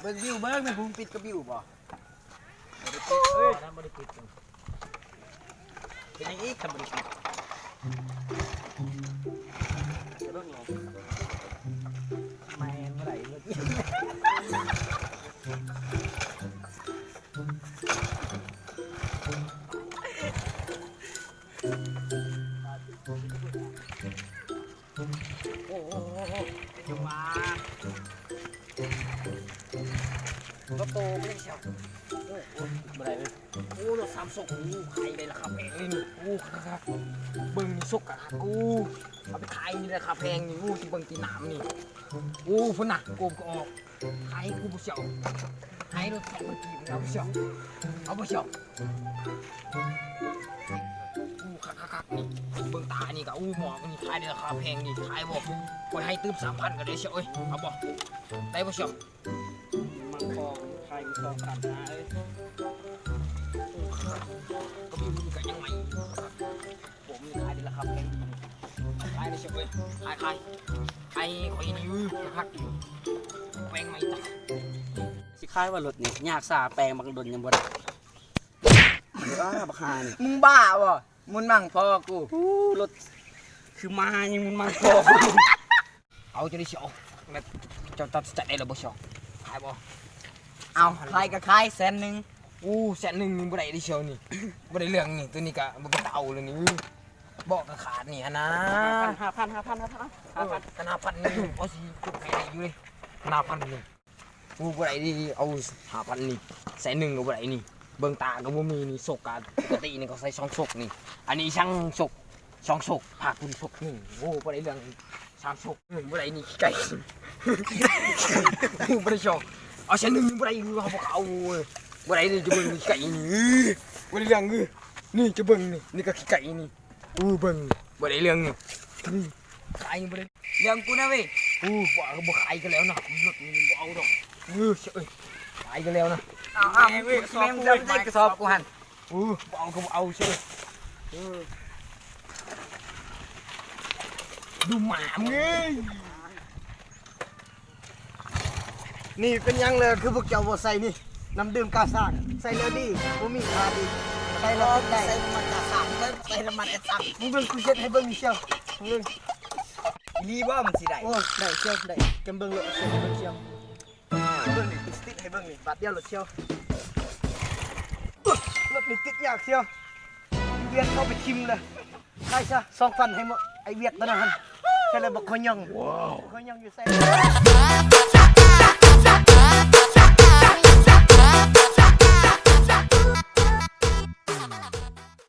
ເບິ່ງວິວເບິ່ງ ແມ່ນຜູ້ປິດກະບິວບໍ່? ບໍ່ໄດ້ປິດ ເອີຍ ບໍ່ໄດ້ປິດ ເປັນຫຍັງອີກຄັນບໍ່ໄດ້ປິດ? ແມ່ນບໍ່ໄດ້ ໂອ້ໂຫ ເປັນຫຍັງຫວາ? ລົດໂຕບໍ່ໄດ້ເຊາະ ໂອ້ໂຫ ບໍ່ໄດ້ເລີຍ. ໂອ້ ລົດສາມສົກ ໂອ້ ຂາຍໄດ້ລາຄາແພງເລີຍນີ້ ໂອ້ ຄັກໆ ເບິ່ງນີ້ສົກກະຄັກ ໂອ້ ເອົາໄປຂາຍນີ້ລາຄາແພງນີ້ ໂອ້ ຊິເບິ່ງຕີນໜາມນີ້ ໂອ້ ພຸ້ນນະ ໂກບກໍອອກ ຂາຍໃຫ້ກູບໍ່ເຊາະ ຂາຍລົດສອງພັນກີບ ເອົາບໍ່ເຊາະ ເອົາບໍ່ເຊາະ? ໂອ້ ຄັກໆໆ ນີ້ ເບິ່ງຕານີ້ກະ ໂອ້ ໝອກນີ້ຂາຍໄດ້ລາຄາແພງນີ້ ຂາຍບໍ່? ຂ້ອຍໃຫ້ຕື່ມສາມພັນກະໄດ້ເຊາະເອີຍ ເອົາບໍ່? ໄດ້ບໍ່ເຊາະ? ມັນກໍຂາຍຢູ່ສອງພັນຫ້າເອີຍ ໂອ້ ກະບິວນີ້ກະຍັງໃໝ່ຢູ່ ໂອ້ ມັນຂາຍໄດ້ລາຄາແພງ ຂາຍໄດ້ເຊາະເອີຍ ຂາຍ ຂາຍ ຂາຍ ຂ້ອຍນີ້ ຄັກຢູ່ ແປງໃໝ່ຕາຍ. ຊິຂາຍວ່າລົດນີ້ ຍາກສາແປງບັກດົນຍັງບໍ່ໄດ້ ອ້າ ບັກຫ່ານີ້ ມຶງບ້າບໍ່? ມຸນມັງພໍກູ ໂອ້ ລົດຄືມ້າຍັງມຸນມັງພໍກູ ເອົາ ເຈົ້າໄດ້ຊິເອົາ ແບບເຈົ້າຕັດສິນໃຈໄດ້ແລ້ວບໍ່ຊິເອົາ ຂາຍບໍ່? ເອົາ ຂາຍກະຂາຍແສນໜຶ່ງ ໂອ້ ແສນໜຶ່ງນີ້ບໍ່ໄດ້ເດ້ຊິເອົານີ້ ບໍ່ໄດ້ເລື່ອງນີ້ ໂຕນີ້ກະບໍ່ເປັນຕາເອົາແລ້ວນີ້ ເບາະກະຂາດນີ້ຫັ້ນນາ ຫ້າພັນ ຫ້າພັນ ຫ້າພັນ ຫ້າພັນ ຄັນຫ້າພັນນີ້ ພໍຊິຈຸກໃຫ້ໄດ້ຢູ່ເດ້ ຄັນຫ້າພັນນີ້. ໂອ້ ບໍ່ໄດ້ເດ້ ເອົາຫ້າພັນນີ້ ແສນໜຶ່ງກະບໍ່ໄດ້ນີ້ ເບິ່ງຕາກະບໍ່ມີນີ້ ສົກກະປົກກະຕິນີ້ເຂົາໃສ່ສອງສົກນີ້ ອັນນີ້ຊ່າງສົກສອງສົກ ພາກພຸ້ນສົກໜຶ່ງ ໂອ້ ບໍ່ໄດ້ເລື່ອງ ສາມສົກ ເອີ ບໍ່ໄດ້ນີ້ ຂີ້ໄກ່ ບໍ່ໄດ້ຊອກ ເອົາແສນໜຶ່ງນີ້ບໍ່ໄດ້ ເຮົາບໍ່ເອົາ ບໍ່ໄດ້ນີ້ ຈະເບິ່ງຂີ້ໄກ່ນີ້ ບໍ່ໄດ້ເລື່ອງ ນີ້ຈະເບິ່ງນີ້ ນີ້ກະຂີ້ໄກ່ນີ້ ໂອ້ ເບິ່ງນີ້ ບໍ່ໄດ້ເລື່ອງນີ້ ນີ້ ຂາຍບໍ່ໄດ້ ເລື່ອງກູນະເວີຍ ໂອ້ ບໍ່ເອົາ ບໍ່ຂາຍກະແລ້ວນະ ລົດນີ້ບໍ່ເອົາດອກ ເອີ ເອີຍ ຂາຍກະແລ້ວນະ ເອົາ ເອົາ ແມ່ງເວີຍ ກະສອບກູ ແມ່ງກະສອບກູຫັ້ນ ໂອ້ ບໍ່ເອົາກະບໍ່ເອົາ ເອີ ດູໝາມຶງເອີຍ. ນີ້ເປັນຫຍັງລະ ຄືພວກເຈົ້າບໍ່ໃສ່ນີ້ ນ້ຳດື່ມກາຊ້າງ ໃສ່ແລ້ວດີ ບໍ່ມີຄ່າດີ ໃສ່ແລ້ວຕິດໃຈ ໃສ່ນ້ຳມັນກາຊ້າງ ໃສ່ນ້ຳມັນແອັດຊັງ ມຶງເບິ່ງ ກູເຊັດໃຫ້ເບິ່ງນີ້ຊຽວ ມຶງເບິ່ງ ອີ່ຫຼີບໍ່ ມັນຊິໄດ້ ໂອ້ ໄດ້ຊຽວ ໄດ້ ກຳເບິ່ງໂລດ ເຊັດໃຫ້ເບິ່ງຊຽວ ເບິ່ງນີ້ ຕິດໃຫ້ເບິ່ງນີ້ ບາດດຽວໂລດຊຽວ ລົດນີ້ຕິດຍາກຊຽວ ວຽກເຂົ້າໄປຖິ້ມເລີຍ ຂາຍຊະ ສອງພັນ ໃຫ້ໝົດ ໄອ້ວຽກຕົວນັ້ນຫັ້ນ ໃສ່ແລ້ວບໍ່ຄ່ອຍຍ່ອງ ຄ່ອຍຍ່ອງຢູ່ໃສ